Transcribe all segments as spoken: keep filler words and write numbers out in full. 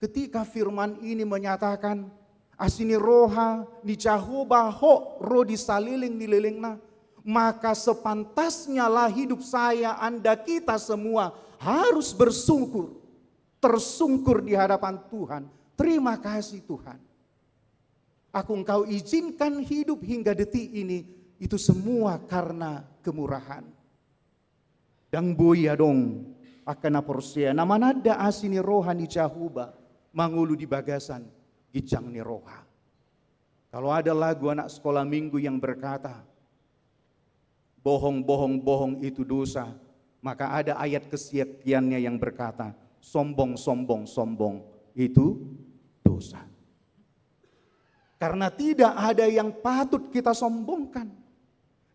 Ketika firman ini menyatakan, asi ni roha ni Jahowa hot ro di saleleng ni lelengna, maka sepantasnya lah hidup saya, Anda, kita semua harus bersyukur, tersungkur di hadapan Tuhan. Terima kasih, Tuhan. Aku Engkau izinkan hidup hingga detik ini, itu semua karena kemurahan. Ndang boi adong angka na porsea na mananda asi ni roha ni Jahowa mangolu di bagasan ginjang ni roha. Kalau ada lagu anak sekolah minggu yang berkata, "Bohong, bohong, bohong itu dosa," maka ada ayat kesekiannya yang berkata, "Sombong, sombong, sombong itu dosa." Karena tidak ada yang patut kita sombongkan.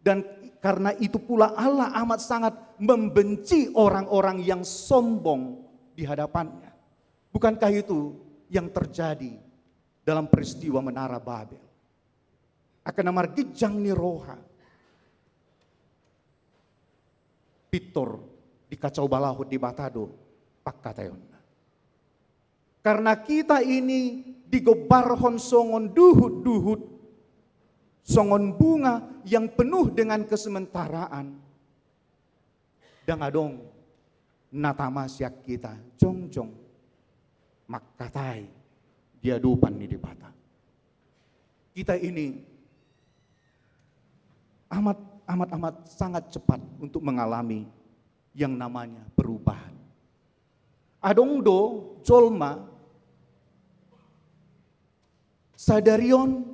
Dan karena itu pula Allah amat sangat membenci orang-orang yang sombong di hadapan-Nya. Bukankah itu yang terjadi dalam peristiwa Menara Babel? Angka na marginjang ni roha, pintor dikacaubalahon Debata do pangkataionna. Karena kita ini digombarhon songon duhut-duhut, songon bunga yang penuh dengan kesementaraan. Ndang adong na tama sian hita jongjong mangkatai di adopan ni Debata. Kita ini amat, amat, amat sangat cepat untuk mengalami yang namanya perubahan. Adong do jolma sadari on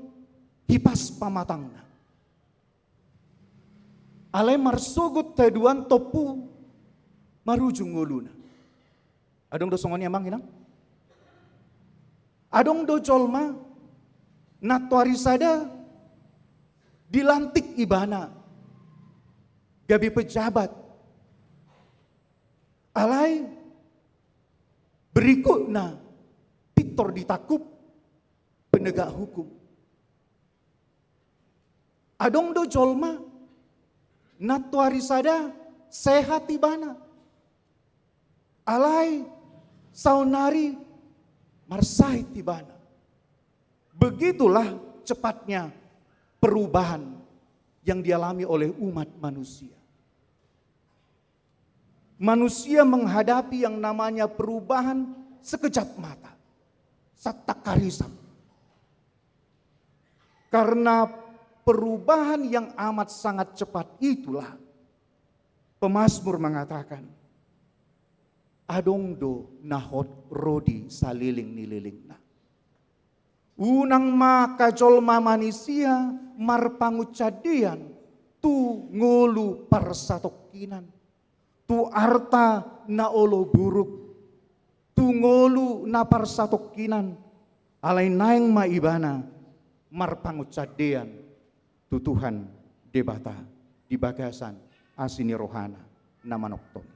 hipas pamatangna. Alai marsogot haduan tompu marujung ngoluna. Adong do songon i, Amang Inang? Adong do jolma nantoari sada dilantik ibana gabe pejabat. Alai berikutna pintor ditangkup penegak hukum. Adong do jolma nantoari sada sehat ibana. Alai saonari marsahit ibana. Begitulah cepatnya perubahan yang dialami oleh umat manusia. Manusia menghadapi yang namanya perubahan sekejap mata, satak karisap. Karena perubahan yang amat sangat cepat itulah, pemazmur mengatakan, adong do na hot ro di saleleng ni lelengna. Unang ma angka jolma manisia marpangunsandean tu ngolu parsatongkinan, tu arta na olo buruk, tu ngolu na parsatongkinan, alai naeng ma ibana marpangunsandean tu Tuhan Debata di bagasan asi ni rohana na manongtong.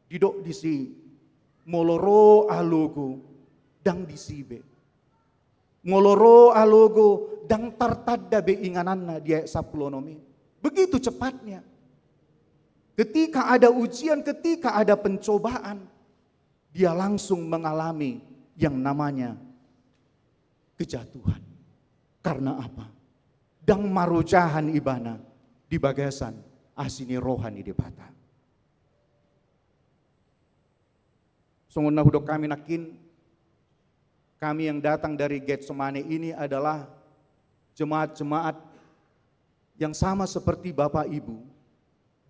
Didok disi, molo ro alogo, ndang disi be. Molo ro alogo, ndang tartanda be ingananna, di ayat sampulu onom i. Begitu cepatnya. Ketika ada ujian, ketika ada pencobaan, dia langsung mengalami yang namanya kejatuhan. Karena apa? Ndang marojahan ibana di bagasan asi ni roha ni Debata. Songon na hudok hami nangkin, kami yang datang dari Getsemane ini adalah jemaat-jemaat yang sama seperti Bapak Ibu,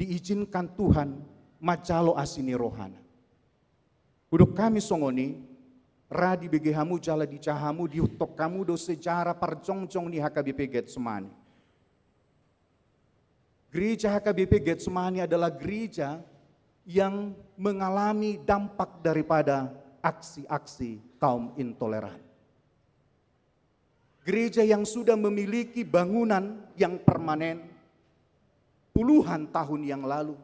diizinkan Tuhan manjalo asi ni rohana. Hudok hami songon i, ra dibege hamu jala dijaha hamu, diihuthon hamu do sejarah parjongjong ni H K B P Getsemane. Gereja H K B P Getsemani adalah gereja yang mengalami dampak daripada aksi-aksi kaum intoleran. Gereja yang sudah memiliki bangunan yang permanen puluhan tahun yang lalu,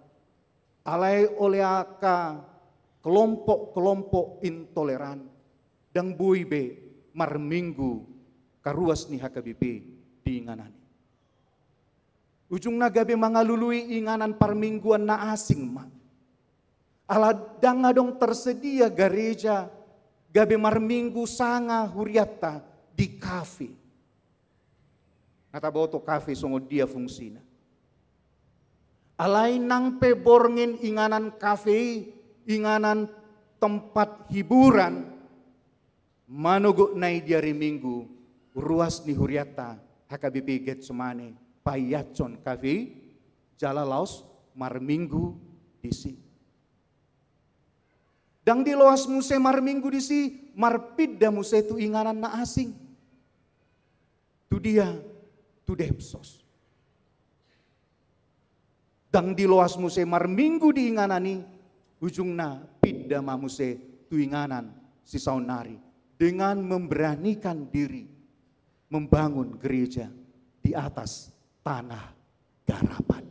alai oleh angka kelompok-kelompok intoleran, ndang boi be marminggu karuas ni H K B P di inganan i. Ujungna gabe mangalului inganan parmingguan na asing ma. Ala ndang adong tersedia gareja gabe marminggu sanga hurianta di kafe. Nga taboto kafe songon dia fungsina. Alai nang pe borngin inganan kafe i, inganan tempat hiburan, manogot na i di ari Minggu, ruas ni hurianta H K B P Getsemani paiashon kafe i, jala laos marminggu disi. Ndang diloas muse marminggu disi, marpinda muse tu inganan na asing. Tu dia? Tu Depsos. Ndang diloas muse marminggu di inganan i, ujungna pinda ma muse tu inganan sisaonnari, dengan memberanikan diri membangun gereja di atas tanah garapan.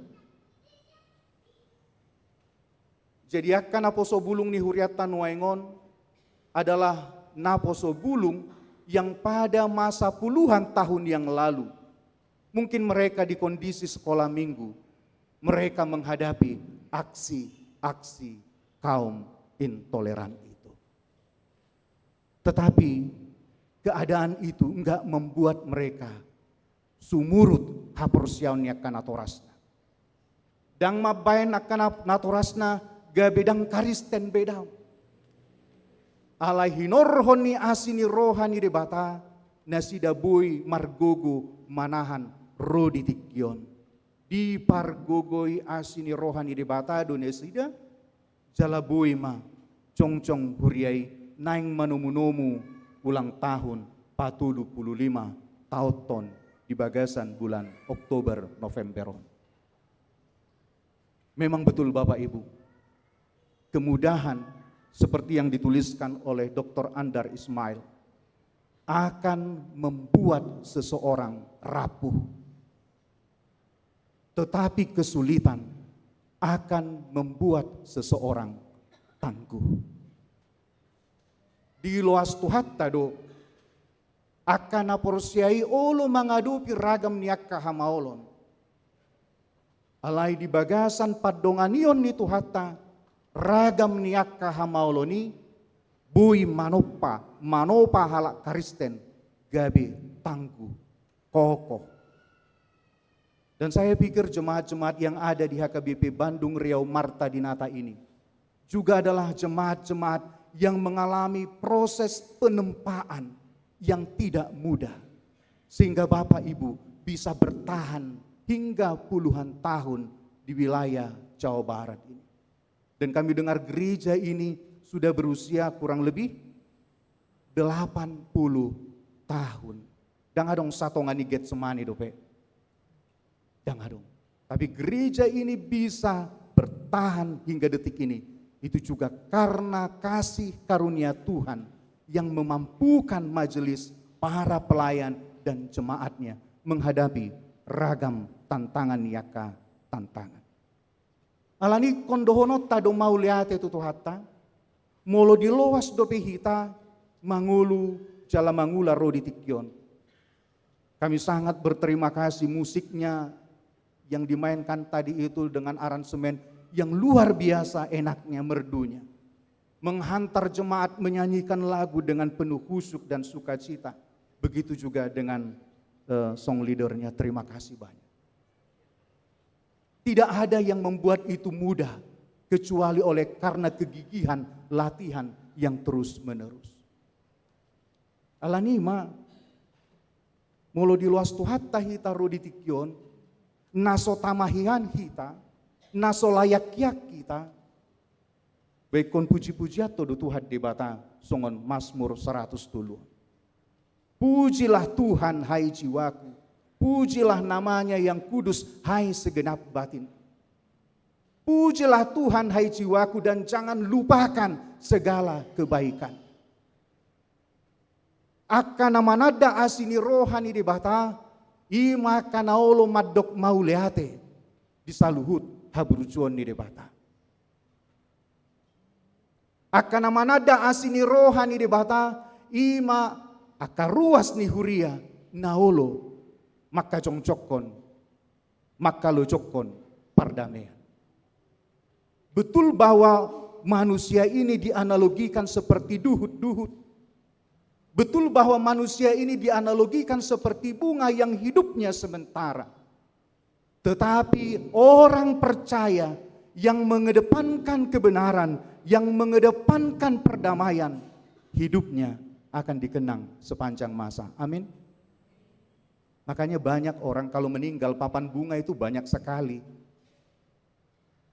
Jadi angka naposo bulung ni hurianta nuaeng on adalah naposo bulung yang pada masa puluhan tahun yang lalu, mungkin mereka di kondisi sekolah minggu, mereka menghadapi aksi-aksi kaum intoleran itu. Tetapi keadaan itu enggak membuat mereka sumurut haporseaon ni angka natorasna. Ndang mambaen angka na-, natorasna gabe ndang Kristen be daong. Alai hinorhon ni asi ni roha ni Debata, nasida boi margogo manahan ro di tingki on. Dipargogoi asi ni roha ni Debata do nasida, jala boi ma jongjong huria i naeng manomunomu ulang tahun patolu pulu lima taonhon di bagasan bulan Oktober November on. Memang betul Bapak Ibu, kemudahan seperti yang dituliskan oleh Doktor Andar Ismail akan membuat seseorang rapuh. Tetapi kesulitan akan membuat seseorang tangguh. Diloas Tuhanta do angka na porsea i olo mangadopi ragam ni angka hamaolon. Alai di bagasan pandonganion ni Tuhanta, ragam ni angka hamaolon i boi manompa, manopa halak Kristen gabe tangguh, kokoh. Dan saya pikir jemaat-jemaat yang ada di H K B P Bandung Riau Marta Dinata ini juga adalah jemaat-jemaat yang mengalami proses penempaan yang tidak mudah, sehingga Bapak Ibu bisa bertahan hingga puluhan tahun di wilayah Jawa Barat ini. Dan kami dengar gereja ini sudah berusia kurang lebih delapan puluh tahun. Ndang adong satonga ni Getsemani dope. Ndang adong. Tapi gereja ini bisa bertahan hingga detik ini, itu juga karena kasih karunia Tuhan yang memampukan majelis, para pelayan, dan jemaatnya menghadapi ragam tantangan ni angka tantangan. Alani i ingkon dohononta do mauliate tu Tuhanta, molo diloas dope hita mangolu jala mangula ro di tingki on. Kami sangat berterima kasih musiknya yang dimainkan tadi itu dengan aransemen yang luar biasa enaknya, merdunya. Menghantar jemaat menyanyikan lagu dengan penuh khusyuk dan sukacita. Begitu juga dengan, eh, song leadernya. Terima kasih banyak. Tidak ada yang membuat itu mudah, kecuali oleh karena kegigihan latihan yang terus-menerus. Alani i ma, molo diloas Tuhanta hita ro di tingki on, na so tama hian hita, na so layak hian hita, baenkon puji-pujian do tu Tuhan Debata, songon Mazmur saratus tolu. Pujilah Tuhan, hai jiwaku, pujilah nama-Nya yang kudus, hai segenap batin. Pujilah Tuhan, hai jiwaku, dan jangan lupakan segala kebaikan. Angka na mananda asi ni roha ni Debata, i ma angka na olo mandok mauliate di saluhut haburjuon ni Debata. Angka na mananda asi ni roha ni Debata, i ma angka ruas ni huria na olo mangkajongjongkon, mangkalojokkon pardamean. Betul bahwa manusia ini dianalogikan seperti duhut-duhut. Betul bahwa manusia ini dianalogikan seperti bunga yang hidupnya sementara. Tetapi orang percaya yang mengedepankan kebenaran, yang mengedepankan perdamaian, hidupnya akan dikenang sepanjang masa. Amin. Makanya banyak orang kalau meninggal, papan bunga itu banyak sekali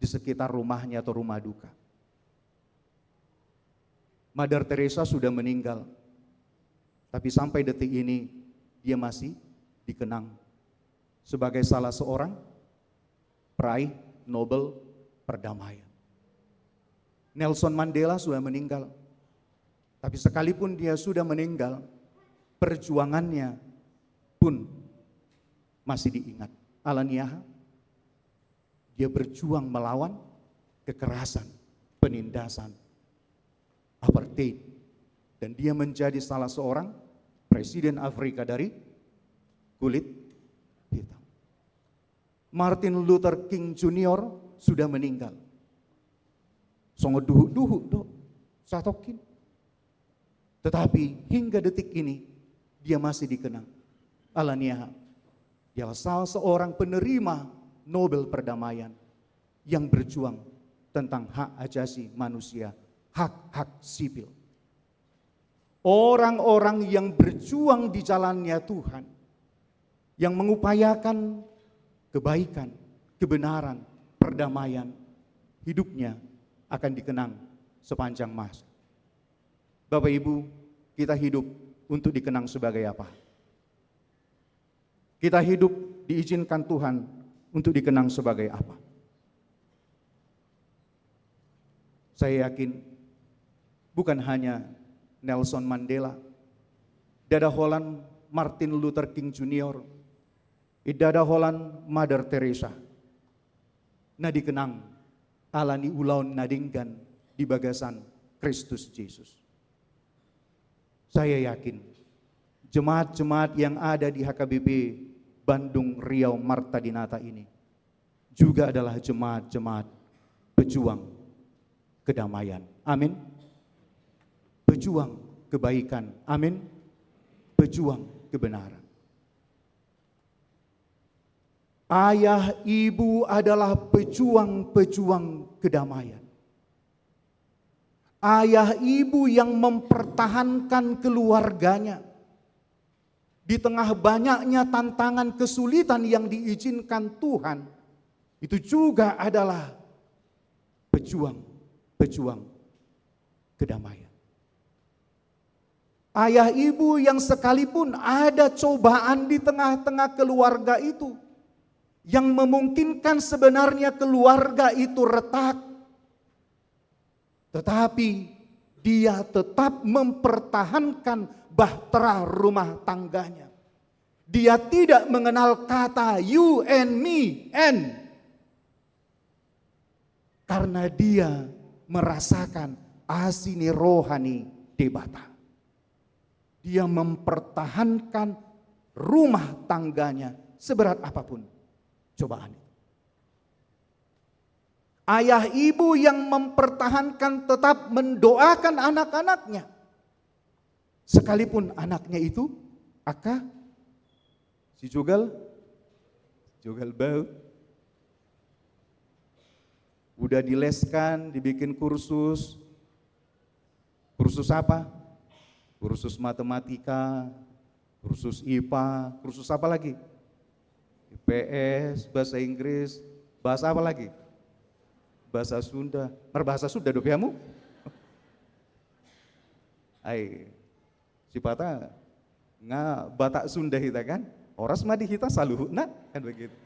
di sekitar rumahnya atau rumah duka. Mother Teresa sudah meninggal, tapi sampai detik ini dia masih dikenang sebagai salah seorang peraih Nobel perdamaian. Nelson Mandela sudah meninggal, tapi sekalipun dia sudah meninggal, perjuangannya pun masih diingat. Ala ni aha? Dia berjuang melawan kekerasan, penindasan, apartheid. Dan dia menjadi salah seorang presiden Afrika dari kulit hitam. Martin Luther King Junior sudah meninggal. Songon duhut-duhut do, satongkin. Tetapi hingga detik ini dia masih dikenang. Ala ni aha? Dia salah seorang penerima Nobel Perdamaian yang berjuang tentang hak asasi manusia, hak-hak sipil. Orang-orang yang berjuang di jalannya Tuhan, yang mengupayakan kebaikan, kebenaran, perdamaian, hidupnya akan dikenang sepanjang masa. Bapak Ibu, kita hidup untuk dikenang sebagai apa? Kita hidup diizinkan Tuhan untuk dikenang sebagai apa? Saya yakin bukan hanya Nelson Mandela, ndada holan Martin Luther King Junior, ndada holan Mother Teresa na dikenang ala ni ulaon na denggan di bagasan Kristus Jesus. Saya yakin jemaat-jemaat yang ada di H K B P Bandung, Riau, Marta Dinata ini juga adalah jemaat-jemaat pejuang kedamaian. Amin. Pejuang kebaikan. Amin. Pejuang kebenaran. Ayah ibu adalah pejuang-pejuang kedamaian. Ayah ibu yang mempertahankan keluarganya di tengah banyaknya tantangan kesulitan yang diizinkan Tuhan, itu juga adalah pejuang-pejuang kedamaian. Ayah ibu yang sekalipun ada cobaan di tengah-tengah keluarga itu, yang memungkinkan sebenarnya keluarga itu retak, tetapi dia tetap mempertahankan bahtera rumah tangganya. Dia tidak mengenal kata you and me and, karena dia merasakan asi ni roha ni Debata. Dia mempertahankan rumah tangganya seberat apapun cobaan itu. Ayah ibu yang mempertahankan, tetap mendoakan anak-anaknya, sekalipun anaknya itu angka si jogal, jogal baut. Udah dileskan, dibikin kursus. Kursus apa? Kursus matematika, kursus I P A, kursus apa lagi? I P S, bahasa Inggris, bahasa apa lagi? Bahasa Sunda. Marbahasa Sunda dope hamu? Ai, sipata nga Batak Sunda hita kan? Horas ma di hita saluhutna, kan begitu.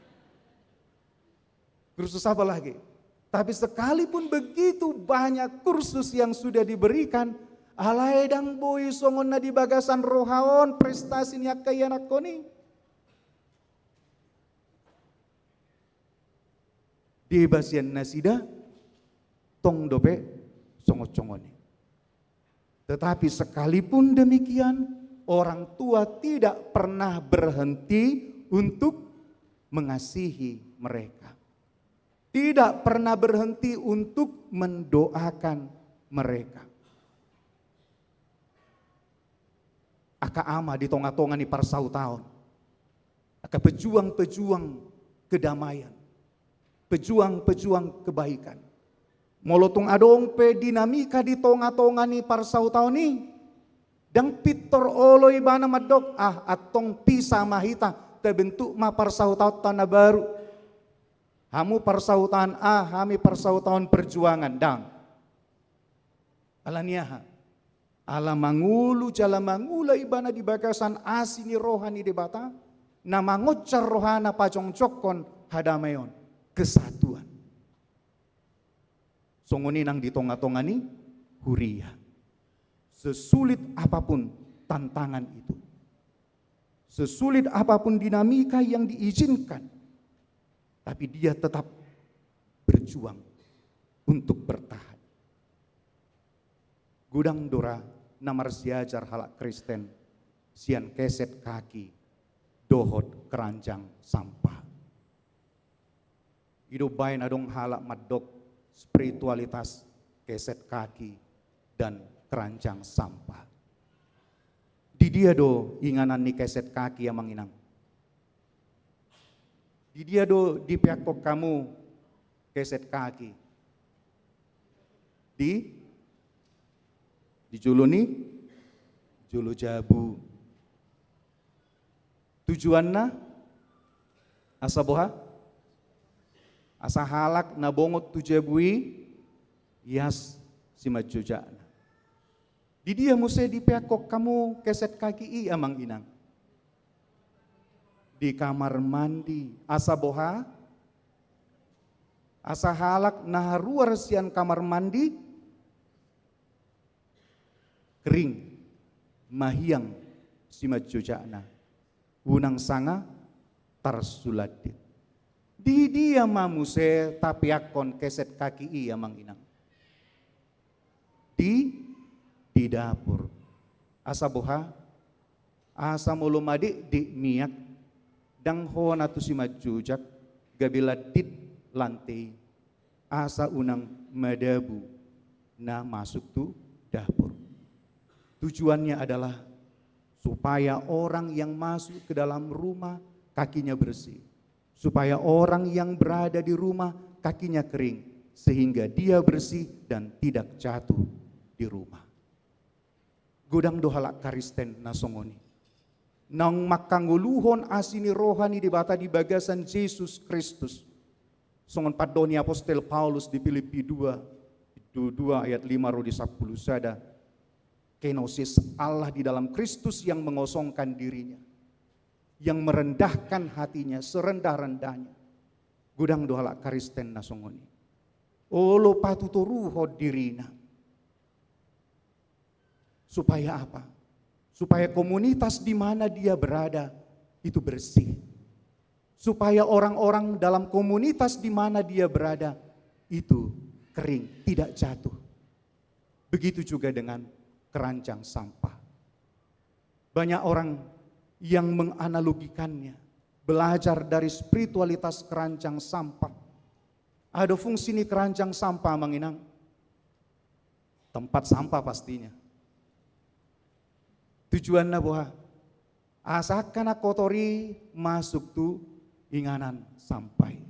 Kursus apa lagi? Tapi sekalipun begitu banyak kursus yang sudah diberikan, alai ndang boi songon na di bagasan roha on prestasi ni angka ianakhon i. Deba sian nasida tong dope songon-songon i. Tetapi sekalipun demikian, orang tua tidak pernah berhenti untuk mengasihi mereka. tidak pernah berhenti untuk mendoakan mereka. Angka ama di tongatonga ni parsautaon, angka pejuang-pejuang kedamaian, pejuang-pejuang kebaikan. Molo tung adong pe dinamika di tongatonga ni parsautaon i, ndang pintor olo ibana mandok, ah, antong pisah ma hita, tabentuk ma parsautaonta na baru. Hamu parsautaon A, hami parsautaon perjuangan, ndang. Ala ni aha? Ala mangolu jala mangula ibana di bagasan asi ni roha ni Debata, na mangonjar rohana pajongjongkon hadamaion, kesatuan. Songon i nang di tongatonga ni huria. Sesulit apapun tantangan itu, sesulit apapun dinamika yang diizinkan, tapi dia tetap berjuang untuk bertahan. Godang do ra na marsiajar halak Kristen sian keset kaki dohot keranjang sampah. I do umbaen adong halak mandok spiritualitas keset kaki dan keranjang sampah. Di dia do inganan ni keset kaki, amang inang? Di dia do dipeakkon hamu keset kaki? Di, di jolo ni, jolo jabu. Tujuanna asa boha? Asa halak na bongot tu jabu i ias simanjojakna. Di dia muse dipeakkon hamu keset kaki i, amang inang? Di kamar mandi. Asa boha? Asa halak na haruar sian kamar mandi kering, mahiang simanjojakna, unang sanga tarsulandit. Di dia ma muse tapeakkon keset kaki i, amang inang? Di, di dapur. Asa boha? Asa molo madekdek miak, ndang hona tu simanjojak, gabe landit lante i. Asa unang madabu na masuk tu dapur. Tujuannya adalah supaya orang yang masuk ke dalam rumah kakinya bersih, supaya orang yang berada di rumah kakinya kering, sehingga dia bersih dan tidak jatuh di rumah. Godang do halak Kristen na songon i. Naung mangkangoluhon asi ni roha ni Debata di bagasan Jesus Kristus. Songon pandok ni apostel Paulus di Filipi dua, dua ayat lima ro di sampulu sada. Kenosis, Allah di dalam Kristus yang mengosongkan dirinya, yang merendahkan hatinya serendah-rendahnya. Godang do halak Kristen na songon i. Olo patutoruhon dirina. Supaya apa? Supaya komunitas di mana dia berada itu bersih. Supaya orang-orang dalam komunitas di mana dia berada itu kering, tidak jatuh. Begitu juga dengan keranjang sampah. Banyak orang yang menganalogikannya, belajar dari spiritualitas keranjang sampah. Aha do fungsi ni keranjang sampah, amang inang? Tempat sampah pastinya. Tujuanna boha? Asa angka na kotor i masuk tu inganan sampah i.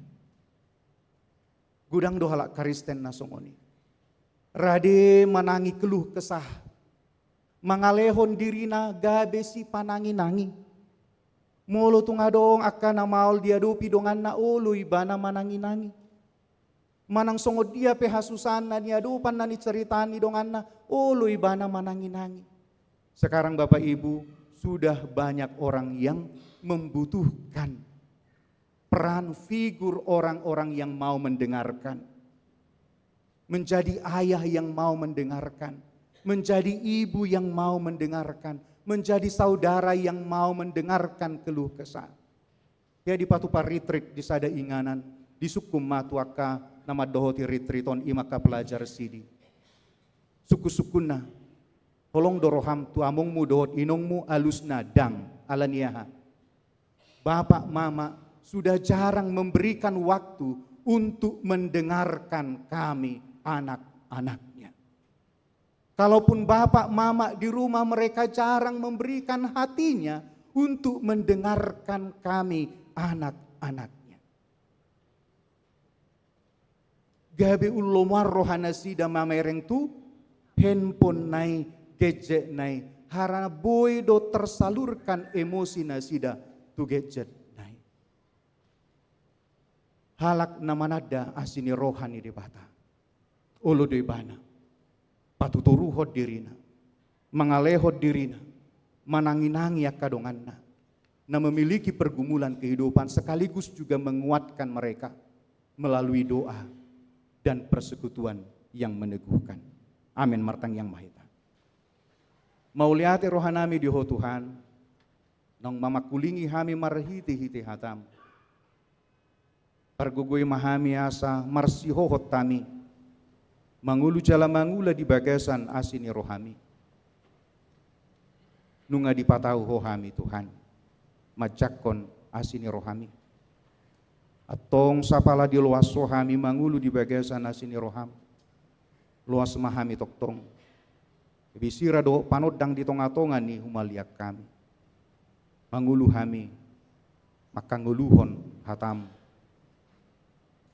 Godang do halak Kristen na songon i. Rade manangi keluh kesah. Mangalehon dirina gabe sipanangi-nangi. Molo tung adong angka na maol diadopi donganna, olo ibana manangi-nangi. Manang songon dia pe hasusaan na niadopan, na niceritaon ni donganna, olo ibana manangi-nangi. Sekarang, Bapak Ibu, sudah banyak orang yang membutuhkan peran figur orang-orang yang mau mendengarkan. Menjadi ayah yang mau mendengarkan, menjadi ibu yang mau mendengarkan, menjadi saudara yang mau mendengarkan keluh kesah. Ia dipatupa retreat di sada inganan, disungkun ma tu angka na mandohoti retreat on, i ma angka pelajar sidi. Sungkun-sungkunna, holong do roham tu amongmu dohot inongmu? Alusna ndang. Ala ni aha? Bapak, mama sudah jarang memberikan waktu untuk mendengarkan kami, anak-anaknya. Kalaupun bapak mama di rumah mereka jarang memberikan hatinya untuk mendengarkan kami, anak-anaknya. Gabe umlomoan roha nasida mamereng tu handphone nai, gadget nai, harana boi do tersalurkan emosi nasida tu gadget nai. Halak na mananda asi ni roha ni Debata, olo do ibana patuturuhon dirina, mangalehon dirina, mananginangi angka donganna na memiliki pergumulan kehidupan, sekaligus juga menguatkan mereka melalui doa dan persekutuan yang meneguhkan. Amin. Martangiang ma hita. Mauliate rohanami di Ho Tuhan, naung mamangkulingi hami marhitehite hataM. Pargogoi ma hami asa marsihohot hami mangolu jala mangula di bagasan asi ni rohaMi. Nunga dipatau Ho hami, Tuhan, manjangkon asi ni rohaMi. Antong sapala diloas Ho hami mangolu di bagasan asi ni rohaM, loas ma hami tongtong gabe sira dohot panondang di tongatonga ni humaliang hami. Mangolu hami mangkangoluhon hataM,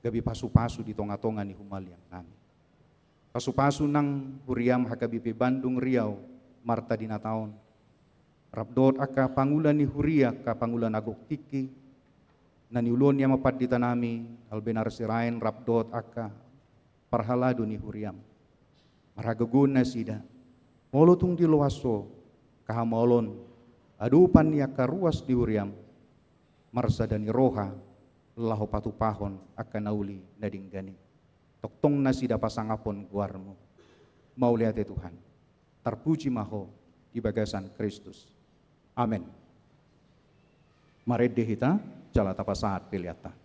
gabe pasupasu di tongatonga ni humaliang hami. Pasupasu nang huriaM H K B P Bandung Riau Marta di Nataon, rap dohot angka pangula ni huria, angka pangula na gok tingki, na niuluon ni amang panditanami Albenar Sirait, rap dohot angka parhalado ni huriaM. Marhagogoon nasida, molo tung diloas Ho, angka hamaolon, adopan ni angka ruas di huriaM, marsada ni roha laho patupahon angka na uli na denggan i. Tongtong nasida pasangaphon goarMu. Mauliate Tuhan. Tarpuji ma Ho di bagasan Kristus. Amen. Marende hita, jala tapasahat peleanta.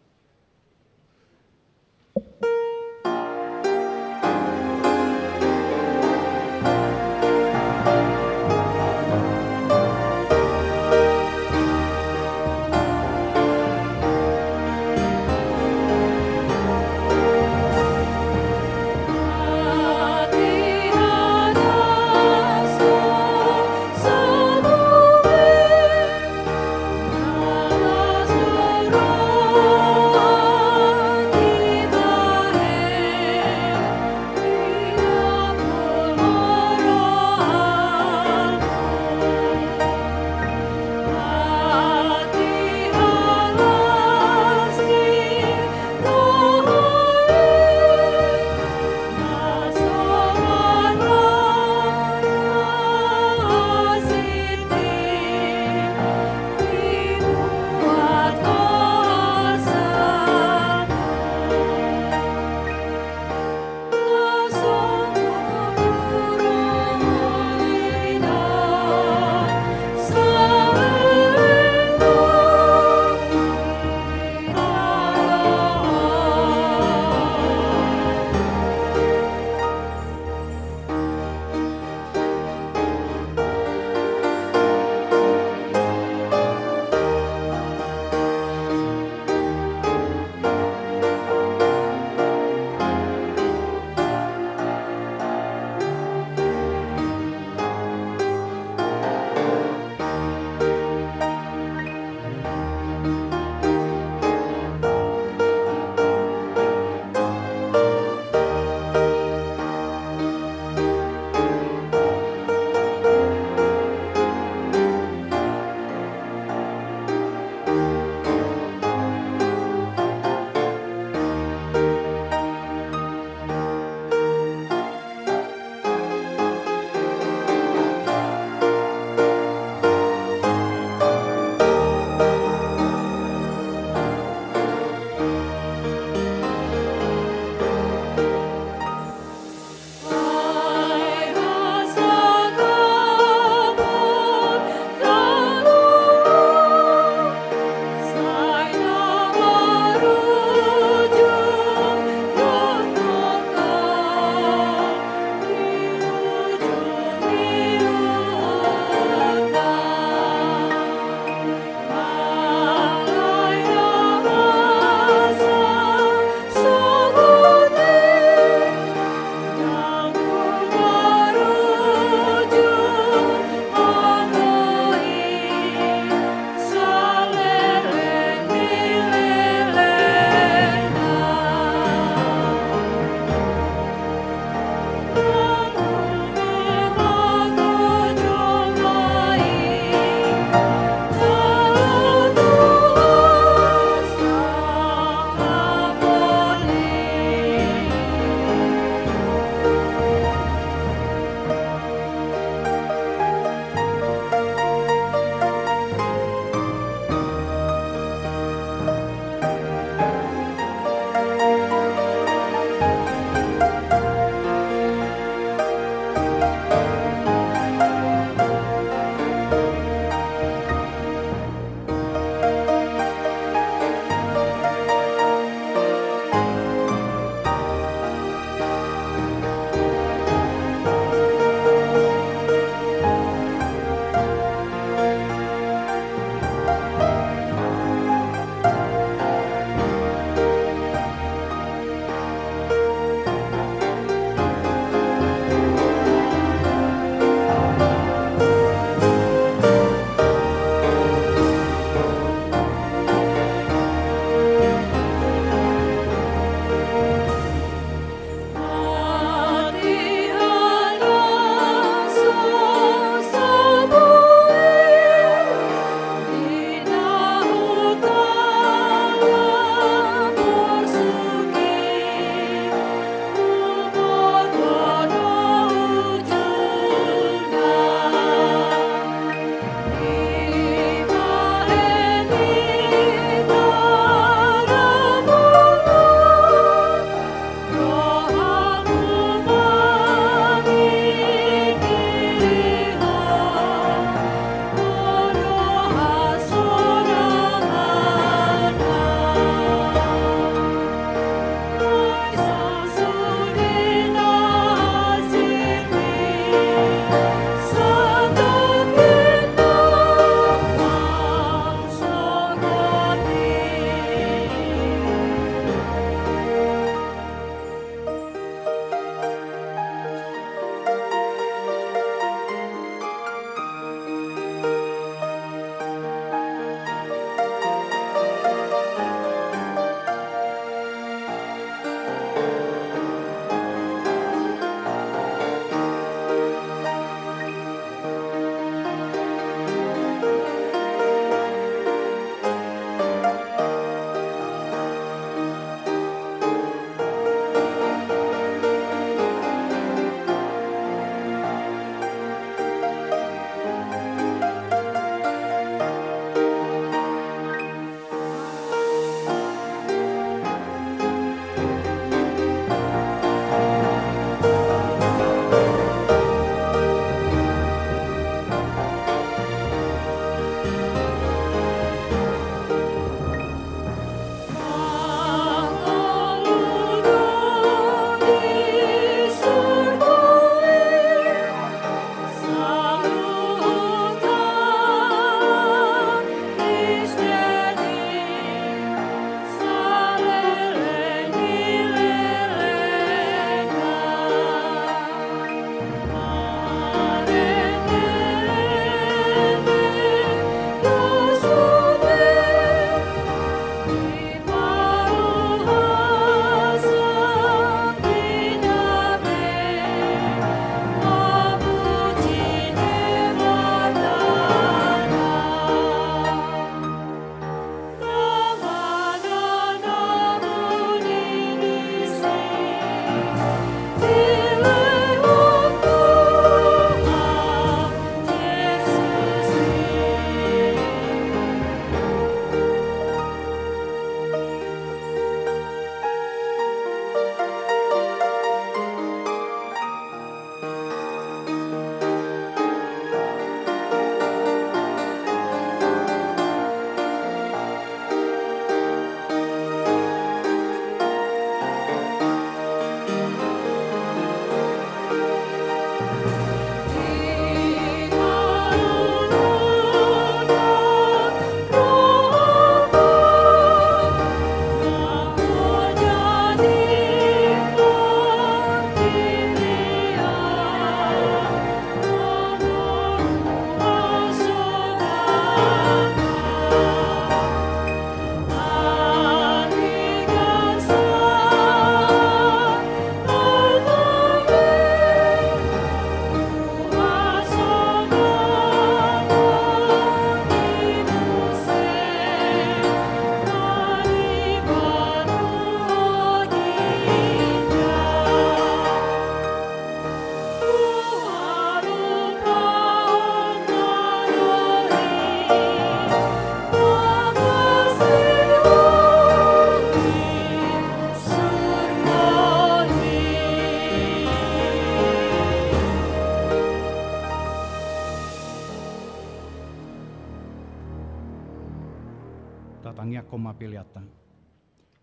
Tatangiangkon ma peleanta.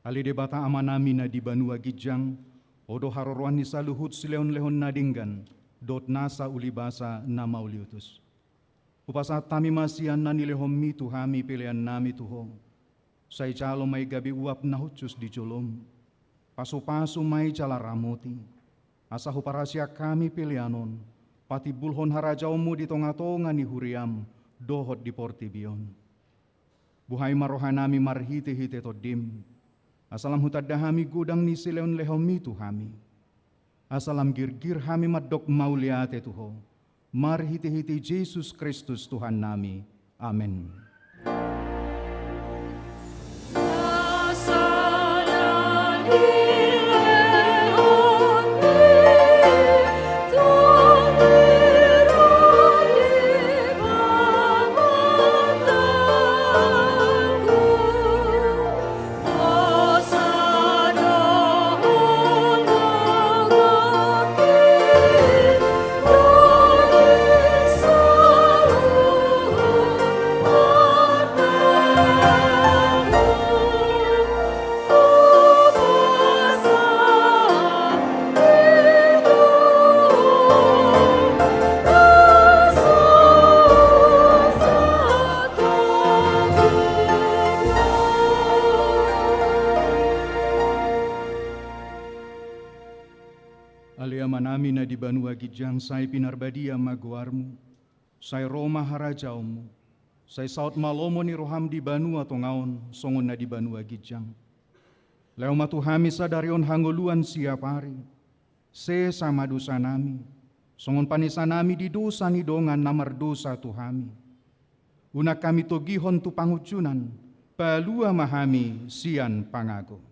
Ale Debata Amanami na di banua ginjang, Ho do haroroan ni saluhut silehonlehon na denggan dohot nasa ulibasa na mauliutus. Hupasahat hami ma sian na nilehonMi tu hami peleannami tu Ho. Sai jalo ma i gabe uap na hushus di joloM. Pasupasu ma i jala ramoti, asa huparasiak hami pelean on patimbulhon harajaonMu di tongatonga ni huriaM dohot di portibi on. Buhai ma rohanami marhitehite TondiM, asa lam hutanda hami godang ni silehonlehonMi tu hami. Asa lam girgir hami mandok mauliate tu Ho marhitehite Jesus Kristus Tuhannami. Amen. Ale Amanami na di banua ginjang, sai pinarbadia ma goarMu. Sai ro ma harajaonMu. Sai saut ma lomo ni rohaM di banua tonga on songon na di banua ginjang. Lehon ma tu hami sadari on hangoluan siapari. Sesa ma dosanami, songon panesanami di dosa ni dongan na mardosa tu hami. Unang hami togihon tu pangunjunan, palua ma hami sian pangago.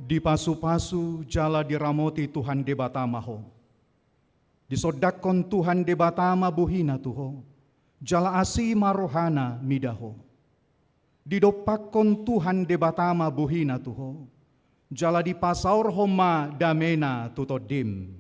Dipasupasu jala diramoti Tuhan Debata ma ho. Disondangkon Tuhan Debata ma bohina tu ho, jala asi ma rohana mida ho. Didompakkon Tuhan Debata ma bohina tu ho, jala dipasaorhon ma damena tu tondim.